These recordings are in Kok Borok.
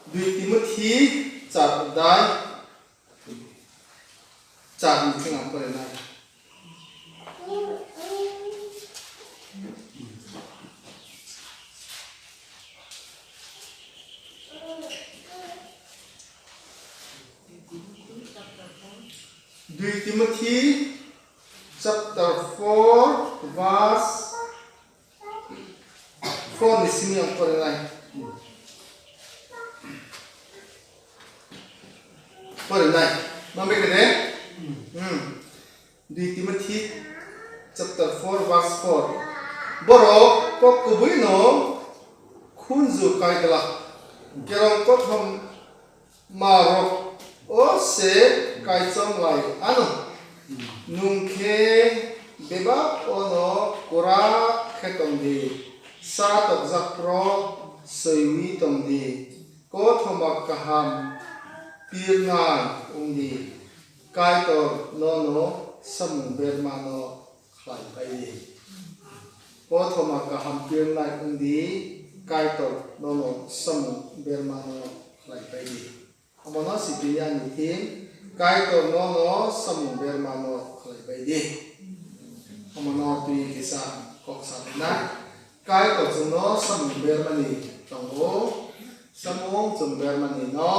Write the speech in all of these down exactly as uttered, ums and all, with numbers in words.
Dui Timothy char adai char ni thing ang pore nai. Dui Timothy chapter four verse four ni simi ang pore nai. Pore nai. Mambe kede? Hmm. Dui Timothy chapter four verse four. Borok kok kubui no khunju kai glak. Kerong kothom marok o se kaichom lai ano. Nungkhe bebak ono kura khe tongdi. Sa tokjak pro swiwi tongdi. Kothoma kaham pirnai wngdi. Kaitor nono samung bermano khlai pai di. Kothoma kaham pirnai wngdi, Kaitor nono samung bermano khlai pai di. Omono sitini ani thim, Kaitor nono samung bermano khlai pai di. Omono twi kisa kok sa na. Kaitor chwngno samung bermani tongo, samung chwng bermani no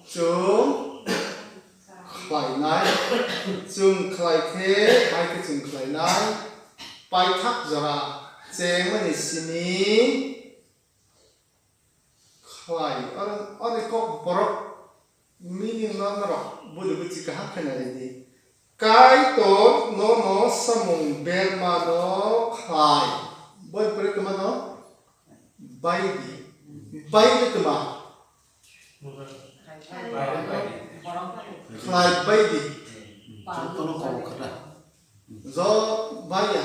chwng khlainai, chwng khlai khe, hai khe chwng khlainai, paithak jora chengmani simi khlai, oro, oro kok borok meaning no norok budi budi kaham khe nai di. Kaitor nono samung bermano khlai. Boi pore tongmano bai di. Bai di tongma. Khlai bai di. Jotono kok kha da. Jo bai ya.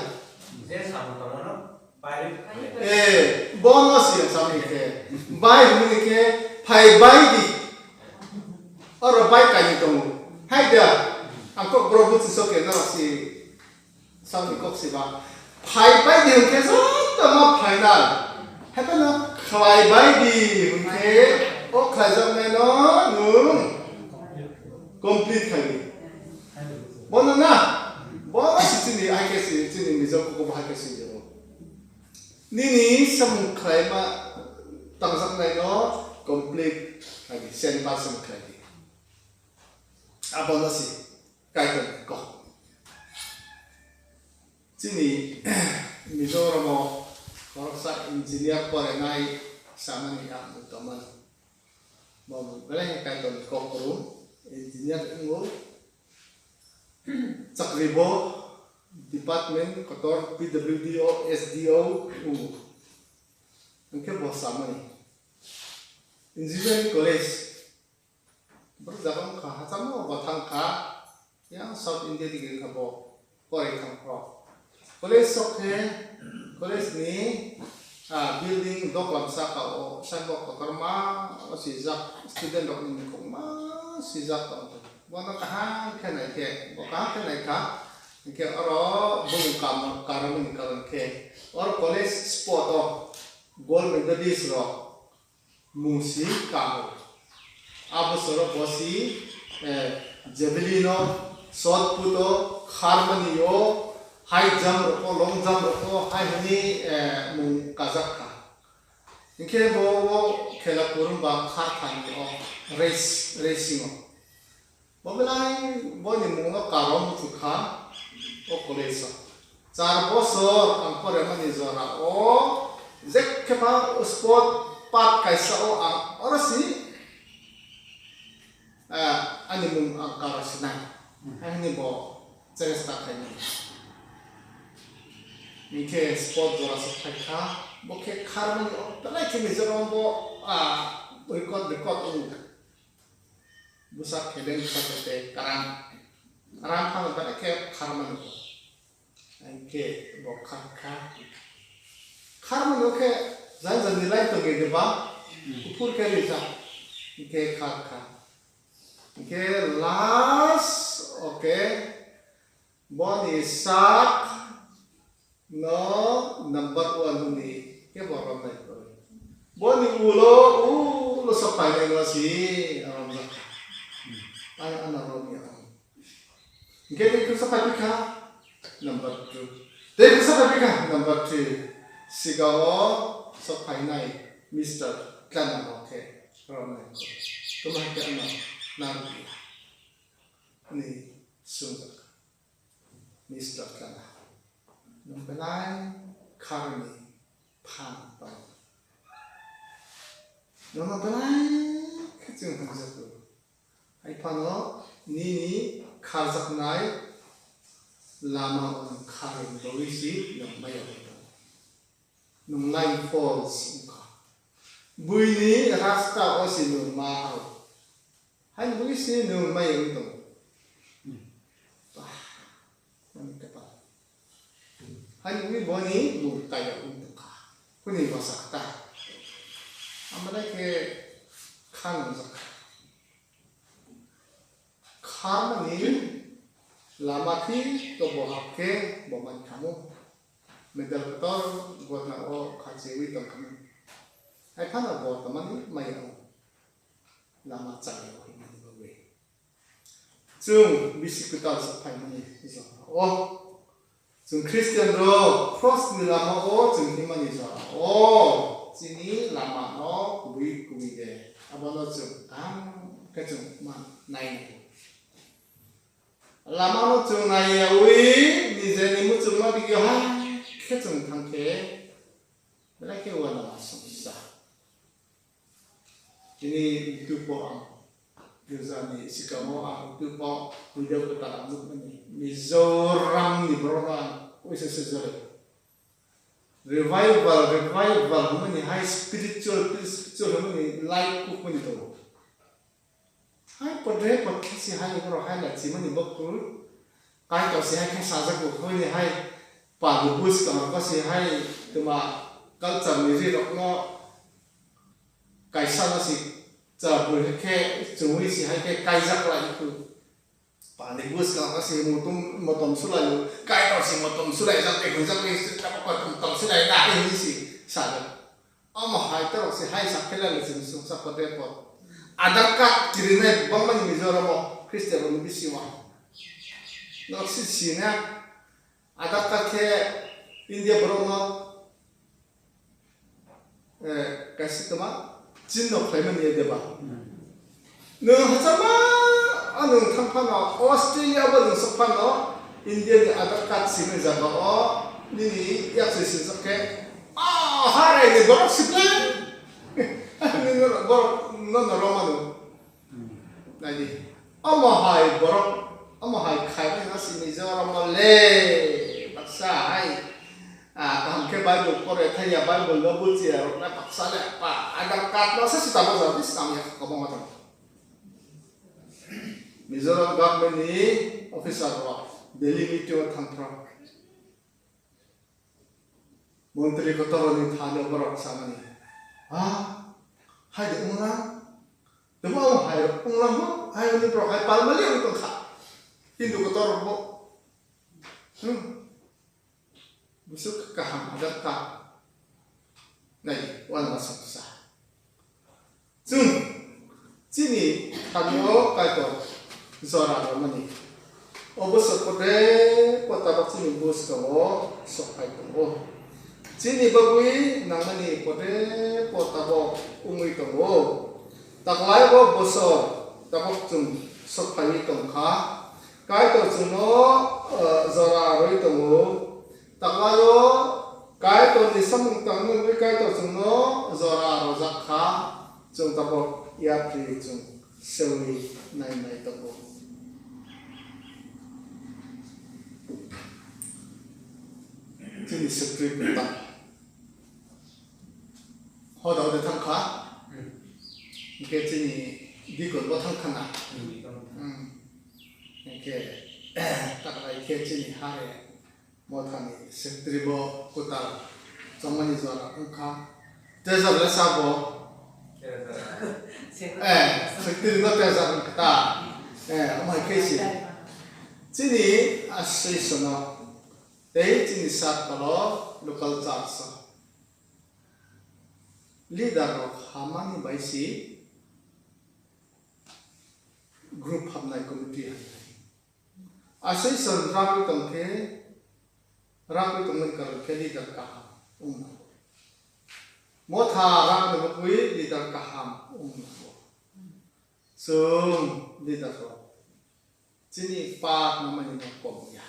Je samung tongmano bai. Eh, bono si samung khe. Bai hwnwi khe phai bai di. Oro bai kaini tongo. Hai da. Ang kok bro buchi soke na si. Samni kok si ba. Phai bai di hwnkhe joto ma phainai. Haikhe no khlai bai di hwnkhe o khlaijaknai no nwng complete khai di. Bono na, bono si chini, hai khe si chini Mizo kukubo hai khe si jabo. Nini samung khlaima tangjaknai no complete khai di, cent percent khai di. Abono si. Kaitor kok. Chini Mizoram o khoroksa engineer porinai samani ang tongmani. Bo belai khe Kaitor ni kok kwrwng engineer wngo. Chakri bo department kotor P W D o, S D o wngo. Hwnkhe bo samani engineering college. Borok jaga wngkha, hachal no bo thang kha, yang South India digi wngkha bo, korai thang phro. College sok khe, college ni, ah, building doklam saka o, signboard kotorma o swijak, student rok ni mukhung ma swijak tong kha. Bono kaham khe nai khe, bo kaham khe nai kha, hinkhe oro bumung kam-, karamani karon khe, oro college spot o gold medalist rok, mung si kamo. A bosoro bo si, eh, javelin o, shot put o, kharmani o, high jump rok o, long jump rok o, hai hwnwi, eh, mung kajak kha. Hinkhe bo o khela kwrwng ba khar thani o, race, racing o. Bo belai boini mungno karo muchukha o college o. Char bosor ang poremani jora o jekkhe pha sport park kaisa o ang oro si, ah, ani mung ang karo sinai. Ani bo chesta khainai. Hinkhe sport jora se phaikha, bo khe kharmani o belai khe ni jora bo, ah, record, record wngkha. Bwsak khe beng bwsak khe tei kwrang. Kwrang phano belai khe kharmani bo. Hinkhe bo kharkha. Kharmani o khe jang jang ni line tongwi de ba. Hmm. Kuphur khe rijak. Hinkhe kharkha. Hinkhe last, okay. Boni sak no number one hwnwi khe bo romnai kwrwi. Boni ulo, ulo Sok phainai no si romjak kha. Ai ano romya. Hingke tei kisa phaikha number two. Tei kisa phaikha number three. Sikao sok phainai Mister Tlana rok khe romnai. Tuma khe ano narwkya. Ni sungjak. Mister Tlana. Nwng belai kharni phan tong. Nwng belai khe chwng hamjakgo. Hai phano nini kharjaknai lama o nwng kharwi bagwi si nwng maya wng tong. Nwng line false wngkha. Buini rasta o si nwng ma hao. Hai bagwi si nwng maya wng tong. Bah, ani kapal. Hai bagwi boni bung kaya wng tongkha. Kuni bwsa kta. Amrai khe kha nwngjak. Kharmani lama thik to bo hap khe bo man khamu. Medal kotor gotna o khachiwi tong khamu. Hai phano bo tamani maya o lama chaya o himani bagwi. Chwng bisi kwtal sa phaimani jora o. Chwng Christian rok cross ni lama o chwng himani jora o chini lama no kubui kubui de abono chwng kaham khe chwng ma nai nango. Lama no chwng nai yaui nije ni muchungma digyo hai khe chwng thang khe belai khe uanama songsa. Tini YouTube o ang girja ni sikamo ang YouTube o video kwtal ang nukmani Mizoram ni borok no ang uisa sejore. Revival, revival hwnmani hai spiritual, spiritual hwnmani light kukmani tongo. Hai podre podkhe si hai borok hai lai chimani bokol. Kaitor si hai khe sajak bo hwnwi hai pal buskang rok si hai twma culture ni ri rok no kaisa no si cha bui hai khe chumui si hai khe kaijak lai khu. Pal ni buskang rok si motom motom sulai o Kaitor si motom sulai jak te hwnjak ni si tamo kotom tom sulai na hai hwnwi si sajak. Omo hai torok se hai sak khe lai chwng suk sak kote pot. Aadhaar card kirinai bangmani Mizoram o Christian rokni bisingo. Norok si sina Aadhaar card khe India borok no, eh, kaisa kwma chinno khlai mani ya deba. Nwng hachama, ah, nwng thang phano, Australia bo nwng sok phano, India ni Aadhaar card simi jaga o, nini yaksoi swijak khe, ah, harai ni borok sipleng. Nini borok no no romano. Naidi, omo hai borok, omo hai khaimani no simi jorok no le, baksa hai, ah, kaham khe Bible pore thaiya, Bible no bujiya rok na baksa le, pa, Aadhaar card no se sita bo jati sami ya kobong ma tong. Mizoram government ni officer rok Delhi meeting o thangphra. Montri kotor ni thani borok samani. Ha? Hai de ungla? Temo hai ungla ho? Hai ni borok hai palmali ang tongkha. Hindu kotor bo. Hmm. Busuk kaham agar ka. Nai, wana masuk sa. Chwng chini thani-o Kaitor jora rwmani. O bwswk pote potabok chini bwskango sok phai tongo. Chini bagwi nangmani pote potabok wngwi tongo. Taklai bo bwswk tabok chwng sok phaiwi tongkha. Kaitor chwngno, eh, jora rwi tongo. Taklaio Kaitorni samung tangna bagwi Kaitor chwngno jora rojak kha, chwng tabok yapri chwng sewi nai nai tongo. Chini swkri kwtal. Hoda hoda thang kha. Hingke chini dikon bo thang kha na. Hmm. Hingke taklai khe chini hare. Mothani sektri bo kwtal chongmani jora wngkha. Treasure le sabo. Eh, sektri no treasure wngkha ta. Eh, amai khe si. Chini association o tei chini circle o local church o. Leader rok hamani bai si group hamnai, committee hamnai. Association ragwi tongkhe, ragwi tongmani karon khe leader kaham wng nango. Motha ragni bagwi leader kaham wng nango. Chwng leader rok chini pak namani no kom ya.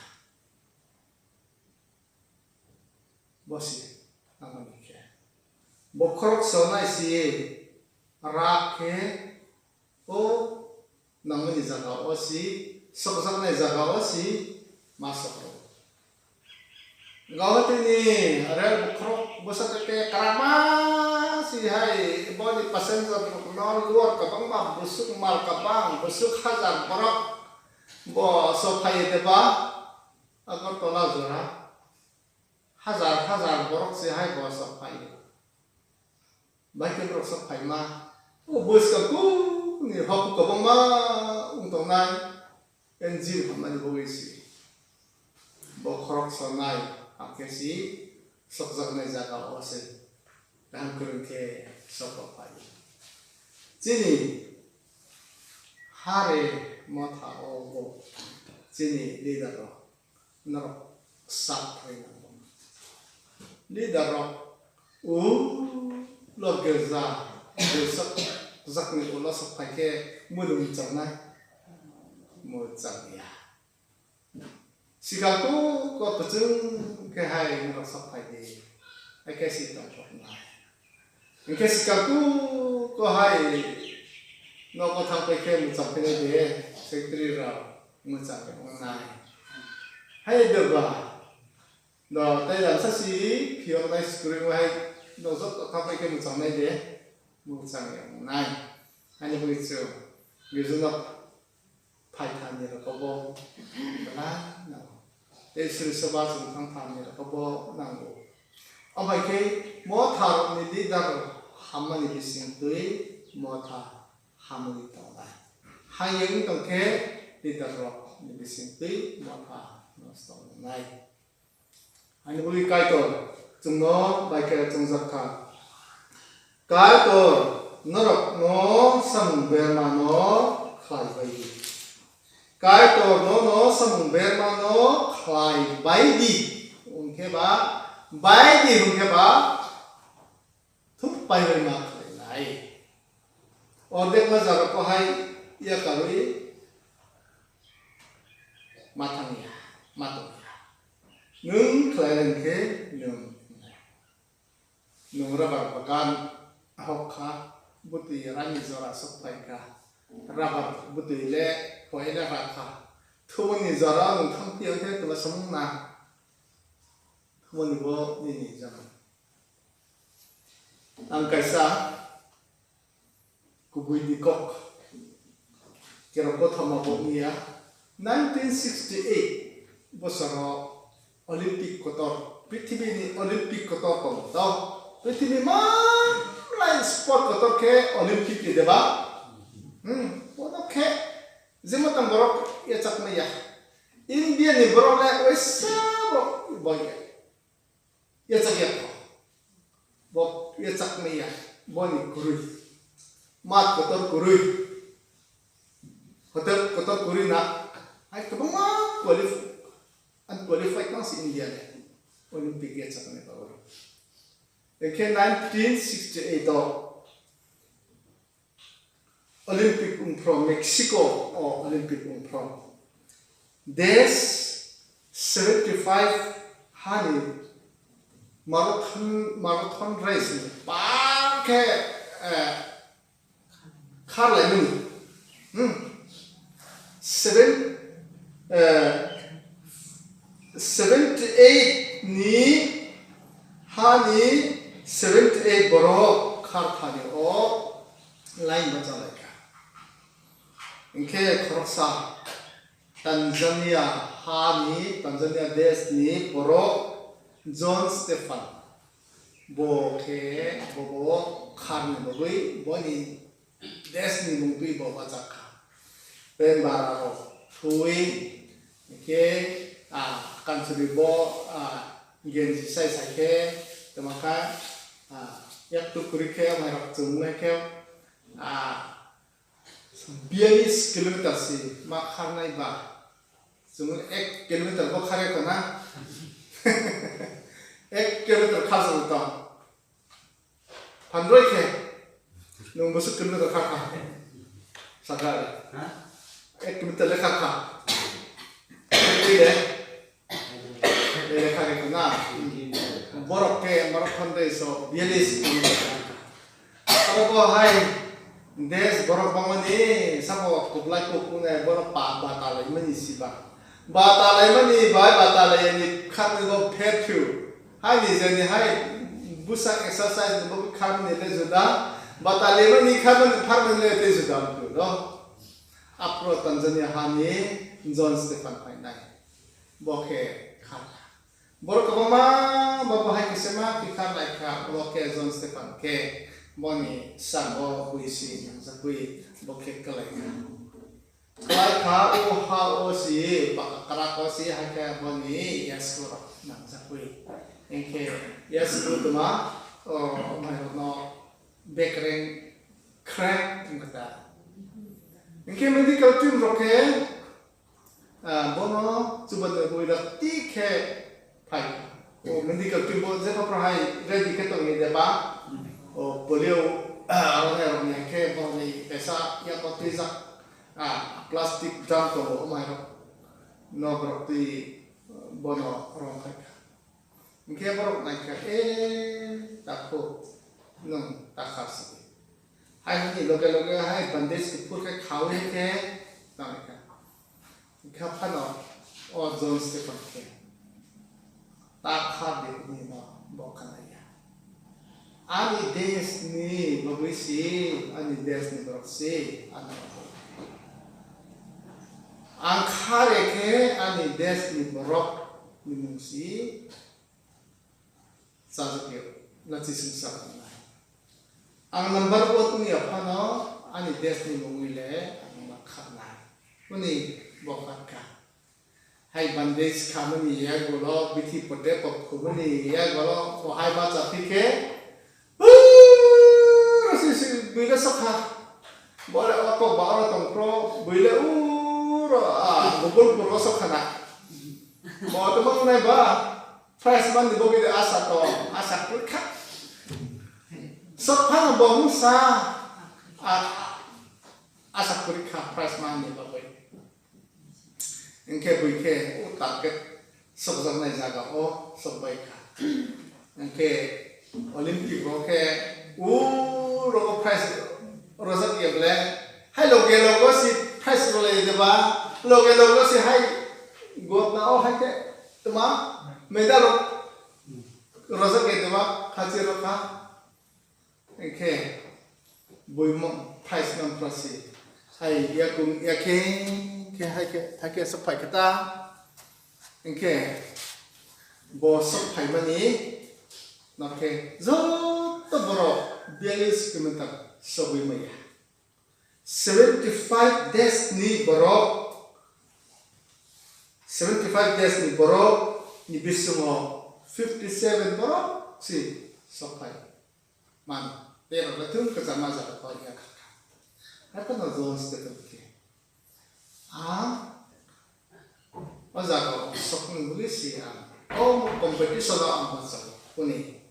Bosi, nangmani khe. Bokhorok sonai si rak khe, o nangmani jaga o si, sokjaknai jaga o si, ma sokro. Gawatini rel bokhorok bwsa tete karama si hai, boni passenger rok no luar kabang ma, busuk mal kabang, busuk hajar borok bo so phai de ba. Agartala jora hajar hajar borok se hai bo sok phai o. Bai khe borok sok phai ma. O bwskang kuk ni hok kwbangma wng tongnai engine hamnani bagwi se. Bo khorok sonai hakhe se sokjaknai jaga o se kaham kwrwng khe sok rok phai o. Chini hare motha o bo chini leader rok. Norok sak thai nango. Leader rok ulo girja, girja jakni ulo sok phai khe mwnwi mwchangnai? Mwchang ya. Sikal kuk o kwchwng khe hai norok sok phai di. Hai khe si tong kok nai. Hingke sikal kuk o hai nogo thang pai khe mwchang phinai de, secretary rok mwchang wngnai. Hai beba, do tei lamsa si phiyok nai screen o hai no joto thang pai khe mwchang nai de, mwchang wngnai. Haini bagwi chwng girja nok phai thani rokbo belai nango. Tei sri soba chwng thang thani rokbo nango. Omo hai khe motha rokni leader hammani bisingtwi motha hamwi tongnai. Hayung tong khe leader rokni bisingtwi motha nosto wngnai. Ani bagwi Kaitor chwngno bai khe chongjak kha. Kaitor norokno samung bermano khlai bai di. Kaitor nono samung bermano khlai bai di. Hwnkhe ba bai di hwnkhe ba thuk pai bai ma khlai nai. Ordek ma jaga ko hai ya karwi ma thang ya, ma tong ya. Nwng khlai rwng khe nwng, nwng rubber bagan hok kha, bwtwi rani jora sok phai kha, rubber bwtwi le hoila ra kha, thumuni jora nwng thang phiya khe twla samung na, thumuni bo nini jora. Ang kaisa kubui ni kok. Kerong kothoma bo wngya. Nineteen sixty-eight bosoro Olympic kotor, prithibi ni Olympic kotor tongo. Tao prithibi manlai sport kotor khe Olympic ni deba. Hmm, bono khe jemon tang borok yachak maya. India ni borok le waisa bo boya. Yachak ya kho. Bo yachak maya. Boni kwrwi. Mat kotor kwrwi. Hotel kotor kwrwi na. Hai kwbangma qualif-, unqualified tang si India le. Olympic yachak ni bagwi. Ekhe nineteen sixty-eight o Olympic wngphro Mexico o Olympic wngphro. Desh seventy five hani marathon, marathon race ni bang khe, eh, kharlaimani. Hmm. Seven, eh, seventy eight ni hani seventy eight borok kharthani o line bachalaikha. Hinkhe khoroksa Tanzania hani, Tanzania desh ni borok John Stephan. Bo khe bobo kharni bagwi boni desh ni mung twi bo bachak kha. Bemba rok thwi khe, ah, kansuri bo, ah, genji sai sai khe tongma kha, ah, yak tuk kwrwi khe mai rok chumnai khe, ah, Biyalis kilometer si ma kharnai ba. Chwng ek kilometer bo kharya kho na. Ek kilometer kharjak tong. Phandroi khe nwng bwswk kilometer kha kha? Sakha. Ha? Ek kilometer le kha kha. Twi le? Le kha khe na. Borok khe borok phandroi so biyalis kilometer kha kha. Abo bo hai desh borok bangmani sabo kwplai kuk wngnai borok pa batalai mani siba. Batalai mani bai batalai ni khatni bo phethu. Hai ni jani hai busa exercise ni bo kharmani le juda. Batalai mani kharmani pharmani le te juda wngkhu do. Apro Tanzania hani John Stephen phainai. Bo khe kha. Borok kwbangma bo bo hai khe sema tikha lai kha, bo khe John Stephen khe boni sabo bui si nangjakwi bo khe kwlai kha. Kwlai kha o ha o si baka kara ko si hai khe boni yasku rok nangjakwi. Hinkhe yasku tuma o mai rok no bekreng khrek wngkha ta. Hinkhe medical team rok khe Ah, bono chubachu bui dak ti khe phai. O medical team bo je khopra hai ready khe tongwi de ba. O polio, ah, aroni aroni khe bo ni pesa ya ko twi jak. Ah, plastic drum tongo o mai rok. Nok rok twi bono rong phai kha. Hinkhe borok naikha, "Eh, takhu, nwng takhar sidi." Hai hwnwi loge loge hai bandage kuphur khe khaui khe tongkha. Hinkhe phano o John Stephen khe takhar di hwnwi no bo khnaiya. Ani desh ni bagwi si, ani desh ni borok si, ani ang kha re khe ani desh ni borok ni mung si. Chajak ya, lachwi sung chajak nai. Ang number one wngya phano ani desh ni mungwi le ang ma kharnai. Hwnwi bo kha kha. Hai bandage khamani yak bolo, bithi pote pok khumani yak bolo, bo hai bacha phi khe, "Huu!" si si bui le sokha. Bole o kok ba oro tong pro, bui le uro, ah, gobol puro sokha na. Bo to mang nai ba. Prize man ni bagwi de asa to, asa kwrwkha. Sok phano bo mungsa, a, asa kwrwkha prize man ni bagwi. Hinkhe bui khe o target sokjaknai jaga o sokbai kha. Hinkhe Olympic rok khe o rogo prize rojak ya ble. Hai loge logo si prize rwlai de ba, loge logo si hai gotna o hai khe tma medal rok rojak ya de ba, khachi rok kha. Hinkhe bui mo prize man phlasi hai yakung yakhe khe hai khe thakhe sok phai khe ta. Hinkhe bo sok phaimani nokhe joto borok biyalish kilometer sogwi maya. Seventy five days ni borok, seventy five days ni borok ni bisingo fifty seven borok si sok phai mano. Tei rok le thung kwchangma jaga kok ya kha kha. Hai phano John Stephen khe. Ang o jaga o sokni bagwi si ang o competition o ang bachago. Kuni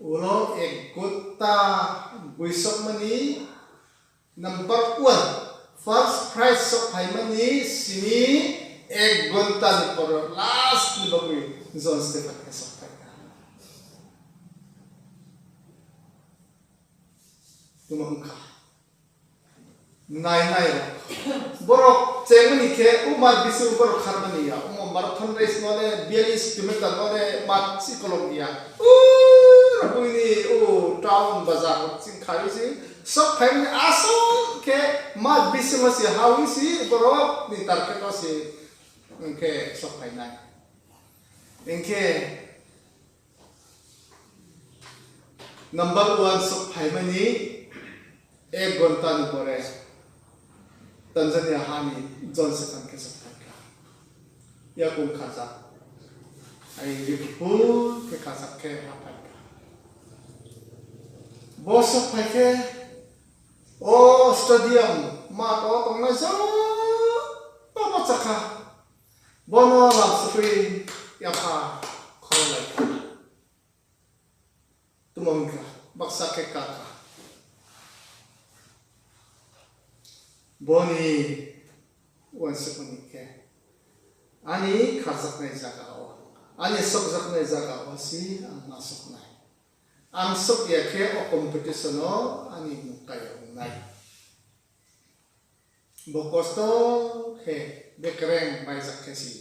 ulo ek gota bui sokmani number one, first prize sok phaimani simi ek gota ni poro last ni bagwi John Stephen khe sok phaikha. Tuma wngkha. Nai nai rok. Borok chengmani khe o mar bisingo borok kharmani ya. Omo marathon race no le biyalish kilometer no le mar si kolok ya. Ura buini o town bazar rok ching kharwi si. Sok phaimani asol khe mar bisingo si hawi si borok ni target no si. Hinkhe sok phainai. Hinkhe number one sok phaimani ek ghonta ni pore Tanzania hani John Stephen khe sok phaikha. Yakung khajak. Ai riphu khe khajak khe ha phaikha. Bo sok phaikhe o stadium ma to tongnai jotono chakha. Bono lam sugwi yapha khorok lai kha. Tamo wngkha, baksa khe kaka. Boni uansukmani khe, ani kharjaknai jaga o, ani sokjaknai jaga o si ang ma soknai. Ang sokya khe o competition o ani mung kaya wngnai. Bo kosto khe bekereng baijak khe si.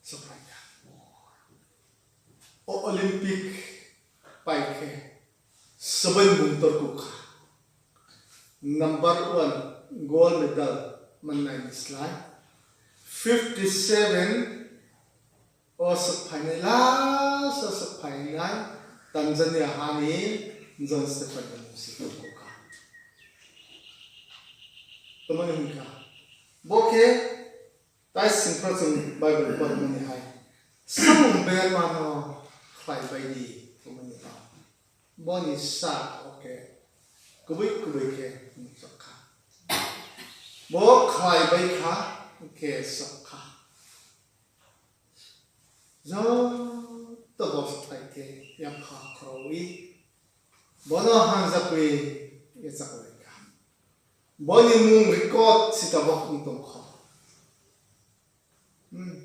Sokphaikha. O Olympic pai khe swbai mung torkuk kha. Number one gold medal mannai ni slai fifty seven o sokphainai, last o sokphainai Tanzania hani John Stephen ni mung si torkuk kha. Tamoni hwnkha, bo khe Tai singphra chwng Bible pormani hai, samung bermano khlai bai di, hwnmani no. Boni sa o khe kubui kubui khe nukjak kha. Bo khlai bai kha, khe sok kha. Joto bo sok phai khe yapha khorowi. Bono hamjakwi yachaklai kha. Boni mung record si tabok wng tong kho. Hmm.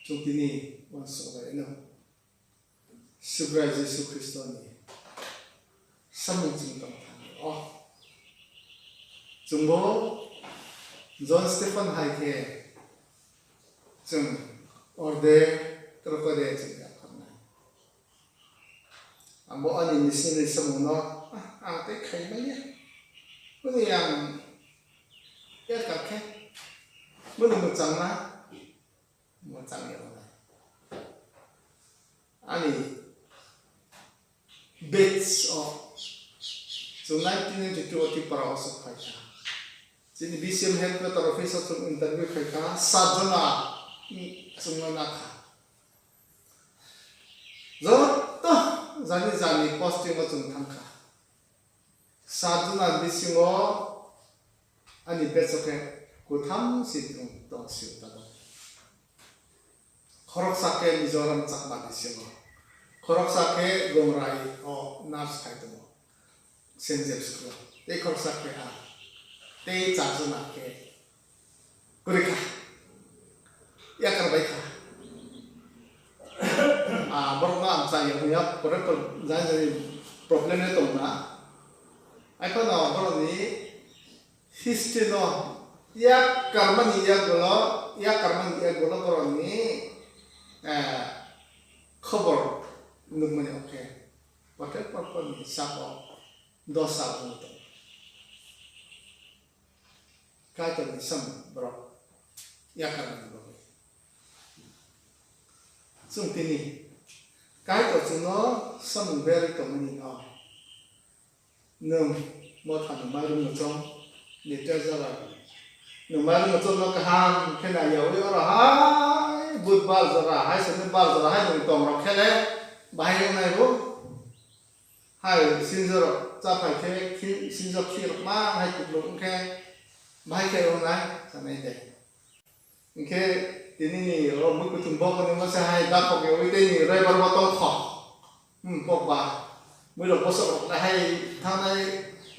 Chwng tini uansuk lai no. Subrai Jisu Khristo ni samung chwng tong thang o. Chwngbo John Stephen hai khe chwng orde krokode chwng yapharnai. Abo ani missionary samungno, ah, ang tei khai manya. Boni ang ya kakhe. Boni mwchangna. Mwchang ya wngnai. Ani batch o. Chwng nineteen ninety-two o Tripura o sok phaikha. Chini B C M headquarter office o chwng interview khaikha. Sat jona, mm, chwngno nakha. Joto jani jani posting o chwng thangkha. Sat jona bisingo ani batch o khe kwtham si tong, tong si tabok. Khoroksa khe Mizoram Chakma bisingo. Khoroksa khe Gongrai o nurse khai tongo. Saint James School. Tei khoroksa khe ang. Tei char jona khe kwrwi kha. Yakar bai kha. Ah, borok no ang chaya wngya, pore pore jani jani problem le tong na. Ai phano borok ni history no yakarmani yagulo, yakarmani yagulo borokni, eh, khobor nukmani, okhe, kothek porporni sabo dosa wngwi tongo. Kaitorni samung borok yakarmani bagwi. Chwng tini Kaitor chwngno samung berwi tongmani no. Nwng mothano mairum muchung ni treasurer. Nwng mairum muchung no kaham khe naiyawi oro hai budbar jora hai sini bar jora hai nwng tong rok khe le bahai wngnai bo. Hai sinjor rok chaphai khe khi-, sinjor khi rok ma hai kupluk wngkhe bahai khe wngnai sanai de. Hinkhe tini ni o mui kutung bo khe nungma se hai da kok yawi tei ni raibar bo tong kho. Hmm, kok ba. Mui rok bosok rok le hai thangnai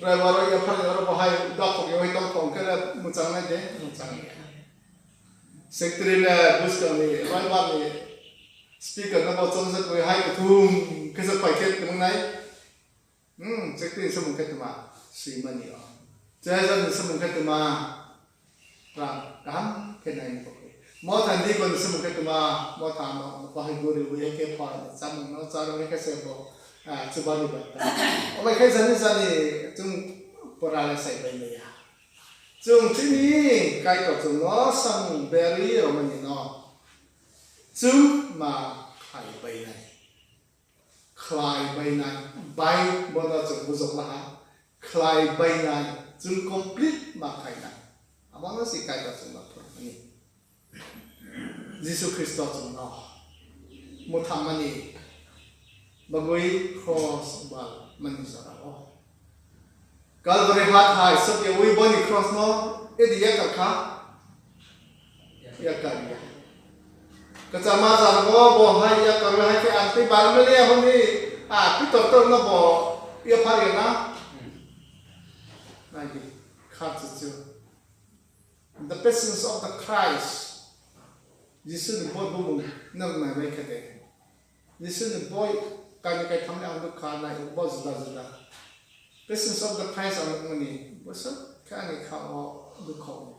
raibar o yaphar ni oro bo hai da kok yawi tong kho, hinkhe le mwchang nai de, mwchang ya. Secretary le buskang ni raibar ni speaker no bo chongjak wi hai kutung khe se pai khe tong nai. Hmm, chekti ni samung khe tuma swimani o. Chajak ni samung khe tuma rang kaham khe nai ni pokri. Motha ni dikon ni samung khe tuma motha no bahai guri wi khe phai ni chamung no charwi khe se bo, ah, chubani bata. Obai khe jani jani chung pora le sai bai maya. Chung chini Kaitor chung no samung berwi romani no chung ma khai bai nai. Khlai bainai, bai bono chwng bujok laha, khlai bainai, chwng complete ma khainai. Abono se Kaitor chwngno phwrwngmani. Jisu Khristo chwngno mwthammani bagwi cross bal mani jorao. Calvary hat hai sok yawi boni cross no edi yakar kha. Yakar ya. Kachama jar bo bo hai yakar hai khe ang tei barmeli ya honi a Pitor tor no bo ya phar ya na. Nai di khar chu chu. The patience of the Christ. Jisu ni boi bumung nang nai bai kha de. Jisu ni boi kaini kaitham ni ang dukha nai bo juda juda. Patience of the Christ ang mani boswk khe ani kha o dukha o.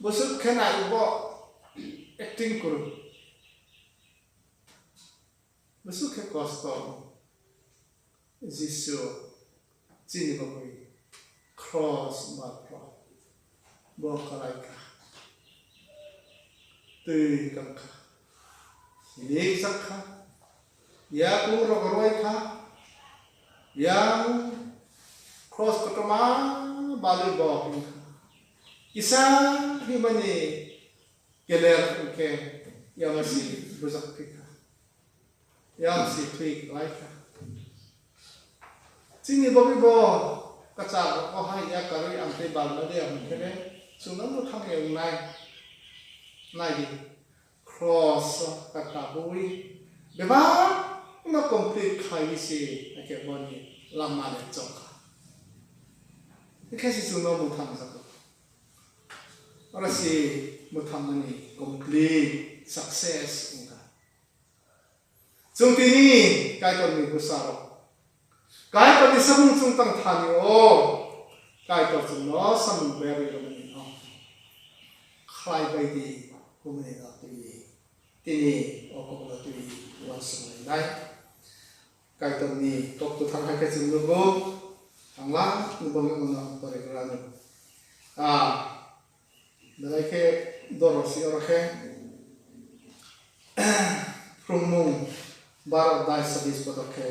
Boswk khe nai bo acting kuru. Boswk khe kosto. Jisu chini bagwi cross ba phro bo kwlai kha, twi tong kha, lik jak kha, yakung rok roi kha, yang cross kotorma balwi bo him kha, kisa himani keler hwnkhe yama si bujak phi kha. Yang si thwi kwlai kha. Chini bagwi bo kwchar rok o hai ya karwi ang tei bal ma de ang khe de chwng no mwthang ya wngnai. Nai di, cross o ka kabui bebak no complete khai se ake boni lama le chok kha. Khe si chwng no mwthang jago. Ora si mwthang mani complete success wngkha. Chwng tini Kaitorni bwsarok, Kaitorni samung chwng tang thani o, Kaitor chwngno samung berwi rwmani no khlai bai di, hwnwi no twi tini o kokno twi uansuk lainai. Kaitorni kok kwthar hai khe chwng nugo, thangla nuboni uno pore kwrwno. Ah, belai khe doro si oro khe, Phrwngmung baro dai sabis kotor khe,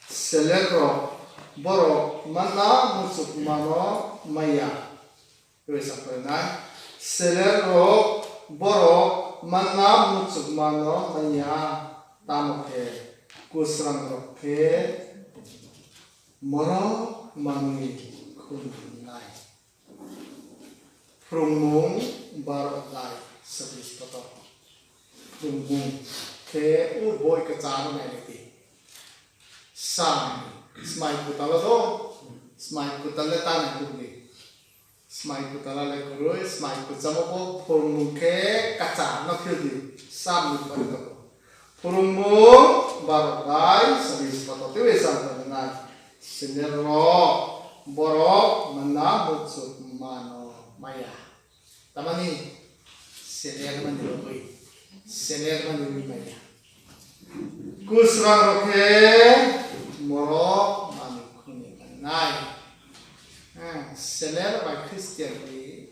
seler rok borok manna muchuk mano maya. Tei sa phainai, seler rok borok manna muchuk mano maya, tamo khe kwsrang rok khe morok manwi khum nai. Phrwngmung baro dai sabis kotor. Phrwngmung khe o boi kwcharo nai di. Sam, smai kwtalo do, smai kwtale ta nai di. Smai kwtala le kwrwi, smai kwchamo bo phrwngmung khe kwchar no phil di. Sam ni bari tongo. Phrwngmung baro dai sabis kotor tei sam nai. Seler rok borok manna muchuk mano maya. Tamani seler mani rogwi, seler mani rogwi maya. Kwsrang rok khe morok mani khuni nai. Eh, seler bai Christian ni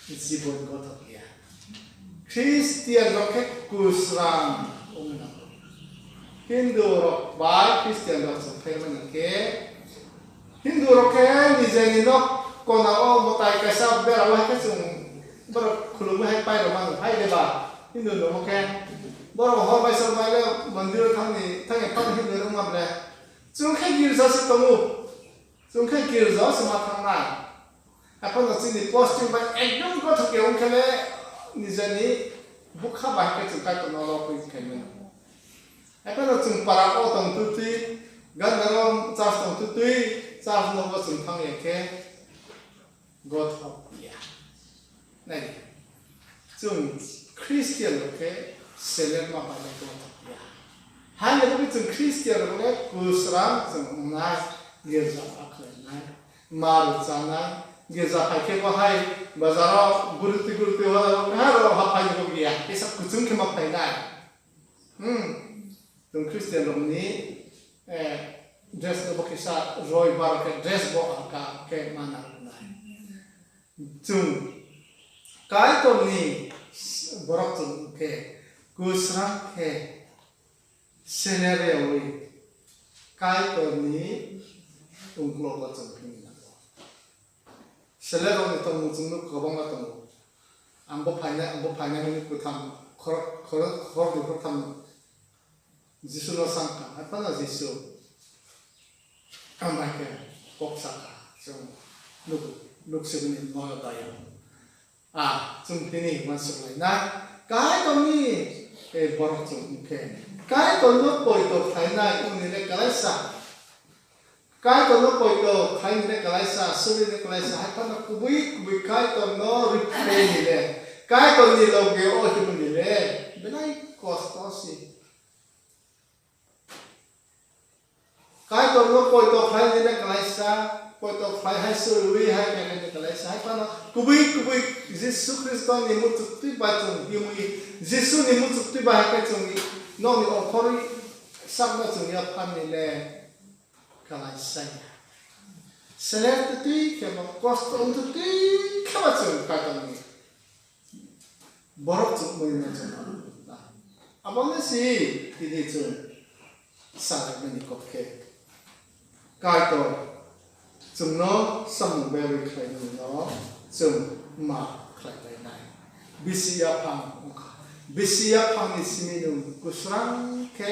jibon gothok ya. Christian rok khe kwsrang wngwi nango. Hindu rok bai Christian rok se phaimani khe, Hindu rok khe nijeni nok kona o mwtai kaisa bera o hai khe chwng borok khulumwi hai pairok mano hai de ba? Hindu rok khe borok hor bai sor bai le mondir o thangni thangya phano Hindu rok wngma ble. Chwng khe girja se tongo. Chwng khe girja o se ma thangnai. Haphano chini posting bai ekdom gothok ya wngkhe le nijeni bukha bai khe chwng Kaitorno lobwi khaimano. Haphano chwng para o tong twtwi, gandaro church tong twtwi, church nogo chwng thang ya khe gothok ya. Nai, chwng Christian rok khe seler ma bai le gothok ya. Hai le chwng Christian rok le kwsrang chwng wngnai, girja ma khlainai. Mar chanai, girja phai khe bo hai bazaro gurti gurti ho, ha ro ha phai bo ya, kisa kuchung khe ma phainai. Hmm. Tong Christian rokni, eh, dress no bo kisa roi bar khe dress bo ang ka khe mana nai. Chwng Kaitorni borok chwng khe kwsrang khe Seler yawi Kaitorni ungklogo chwng phini nango. Seler rokni tongmung chwngno kwbangma tongo. Ang bo phainai, ang bo phainai hwnwi kwthang khor-, khor-, khoroknwi khoroktham Jisuno sangkha, hai phano Jisu ang bai khe kok sakha. Chwng nuk, nuk sibini noya daya. Ah, chwng tini uansuk lainai. Kaitorni, eh, borok chwng wngkhe. Kaitorno poito khlainai wngni le kalaisa. Kaitorno poito khlaini le kalaisa, surini kalaisa, hai phano kubui kubui Kaitorno rwkhlaini le. Kaitorni loge o himni le. Belai kosto si. Kaitorno poito khlaini le kalaisa, poito khlai hai surui hai khe khe kalaisa, hai phano kubui kubui Jisu Khristoni muchuk twi bai chwng himwi, Jisuni muchuk twi bai hai khe chwng nokni okhorwi sakno chwng ya phanni le kalaisa ya. Seleng twi khe bo kosto wng twi khe bo chwng Kaitorni borok chukmani no chwng. Abono si tini chwng salaimani kok khe Kaitor chwngno samung berwi khlaimani no chwng ma khlai lainai. Bisi yaphang wngkha. Bisi yaphangni simi nwng kwsrang khe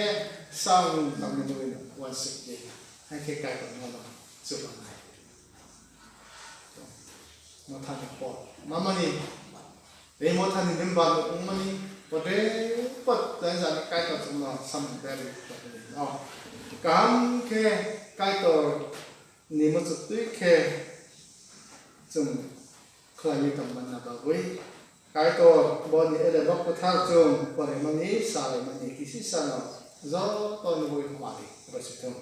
samung tangwi nugwi uansuk di. Hai khe Kaitor nono chubanai. Mothani pot mamani, tei mothani member wngmani, pote pot jani jani Kaitor chwngno samung berwi tongmani no. Kaham khe Kaitor ni muchuk twi khe chwng khlaiwi tongmanna bagwi Kaitor boni ele bok kwthar chwng porimani, salaimani kisi sano joto ni bagwi hamari rwsithung.